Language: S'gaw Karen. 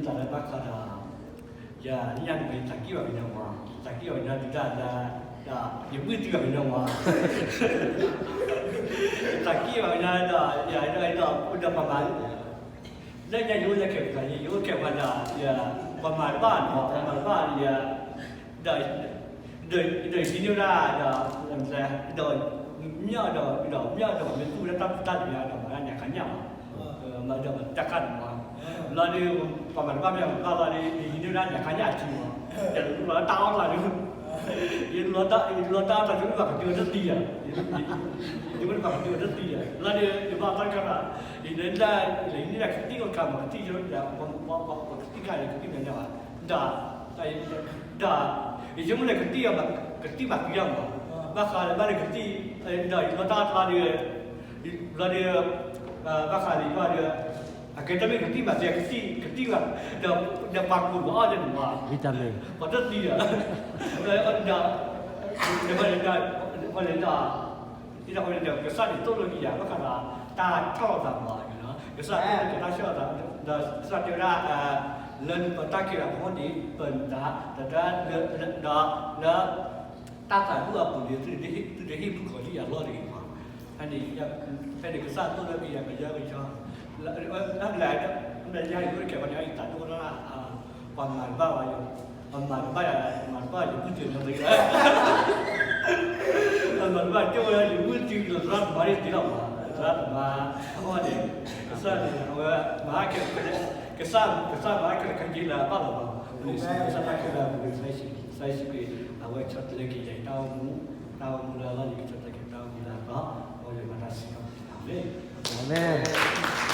တၢ်လၢဘၣ်ဃးဒီး ယညၣ်တဝဲ ယသးကံၢ်ဘၣ်ကညီမး, ယသးကံၢ်ဘၣ်ကညီဒုၣ်ဒါလၢ ဒီးယဘုၣ်တံၢ်ဘၣ်ကညီမး, ယသးကံၢ်ဘၣ်ကညီဒီး ယဒီး ဒီးပှၤမၤ လၢညါယအိၣ်လၢခဲပၤ ယအိၣ်ခဲပၤဒီး ပှၤမၤတဘၣ်မး, ပှၤမၤတဘၣ်ဒီး ဒီး ဒီးဟံးန့ၢ်ဝဲဒၣ်ဒီး ဒီး မျီၢ်ဒီး ဒီးမျီၢ်ဒီး မ့ၢ်သူၣ်ဝဲဒၣ်တၢ်ဖံးတၢ်မၤဒီး မၤဒၣ်ညၣ်ခါညၣ်မး, မၤဒီးတၢ်ခါန့ၣ်မး, လီၤဒီး ပှၤမၤတဘၣ်မ့ၢ်မၤတဘၣ်လီၤဒီး ယဟံးန့ၢ်ဝဲဒၣ်ညၣ်ခါညၣ်အထံမး, ယလီၤတၢ်အီၣ်တၢ်လၢ ယလီၤတၢ် ယလီၤတၢ်အီၣ်တၢ်လၢ ဘၣ်ကတုၤဝဲတသံယၤ, ယမ့ၢ်တဘၣ်ကတုၤဝဲတသံယၤ လီၤဒီး ယဘၣ်တၢ်ခါဒီး ယလဲၤဒၣ် လဲၤဟံးန့ၢ်ဒၣ်ကသံၣ်အိၣ်တခါမး ကသံၣ်ယိ ပှၤကသံၣ်ခါန့ၣ် ကသံၣ်မဲာ်ညါဘၣ် ဒီး ဒီး ယဆိကမိၣ်လၢကသံၣ် ကသံၣ်ဘၣ်ကယီမး, ဘၣ်ဃးလၢဘၣ်လၢကသံၣ် ဒီးယလီၤတၢ်အီၣ်တၢ်လၢ လီၤဒီး ဘၣ်ဃးလံၤဘၣ်ဒီး အကဲတမ့ၢ်ကသံၣ်ဘၣ်သ့ ကသံၣ် ကသံၣ်ဘၣ် ဒီး ဒီးပှၤကူးဘၣ်အီၣ်န့ၣ်မး ပှၤတသံဒီး ဒီး ဒီး ဒီး ဒ်သိးဒီး ကစၢ်န့ၣ်သိၣ်လိက့ၤယၤ ဘၣ်ဃးဒီး တၢ်ဆီၣ်လီၤသးမး ကစၢ်သိၣ်လိက့ၤတၢ်ဆီၣ်လီၤသး ဒီးကစၢ်တဲဝဲဒၣ် လၢပတၢ်ကဲဘၣ်အဃိန့ၣ် ပမၤတၢ် ဒီး ဒီး လၢ တၢ်သးဒူၣ်အပူၤန့ၣ် သုတဟ့ၣ် သုတဟ့ၣ်မုၣ်ကီၤလံၢ်အလီၢ်တဂ့ၤမး, ဖဲန့ၣ် ဖဲန့ၣ်ကစၢ်သိၣ်လိက့ၤယၤ ကယၢကယီ လၢ လၢ လၢယၤယိၣ်တကဲဘၣ်န့ၣ် ယသးဒိၣ်ထီၣ် ပှၤမၤတဘၣ်ဘၣ်ယၤ, ပှၤမၤတဘၣ်ယၤ ပှၤမၤတဘၣ်ယၤ ယမုၢ်တံၢ်လီၤသ့, ပှၤမၤတဘၣ်ကၠိဝဲယမုၢ်တံၢ်လီၤ သရၣ်သမါန့ၣ်တ့ၢ်လီၤမး, သရၣ်သမါ အဃိန့ၣ် ကစၢ်န့ၣ် အဝဲ မၤဟါခဲ ကစၢ် ကစၢ်မၤဟါခဲလၢာ်ခဲဆ့လၢအဘၣ်လီၤမး, ကစၢ်တၢ်ခဲလၢာ် ကစၢ်ယ့ၣ်ၡူးခရံာ် အဝဲဆီတလဲက့ၤယၤတၢ်အိၣ်မူ, တၢ်အိၣ်မူလၢအလီၢ်န့ၣ် ကဆီတလဲက့ၤတၢ်အိၣ်မူလၢအလီၢ်, အဝဲမၤတၢ်စံးထီၣ်ပတြၢၤ အၤမ့ၣ်.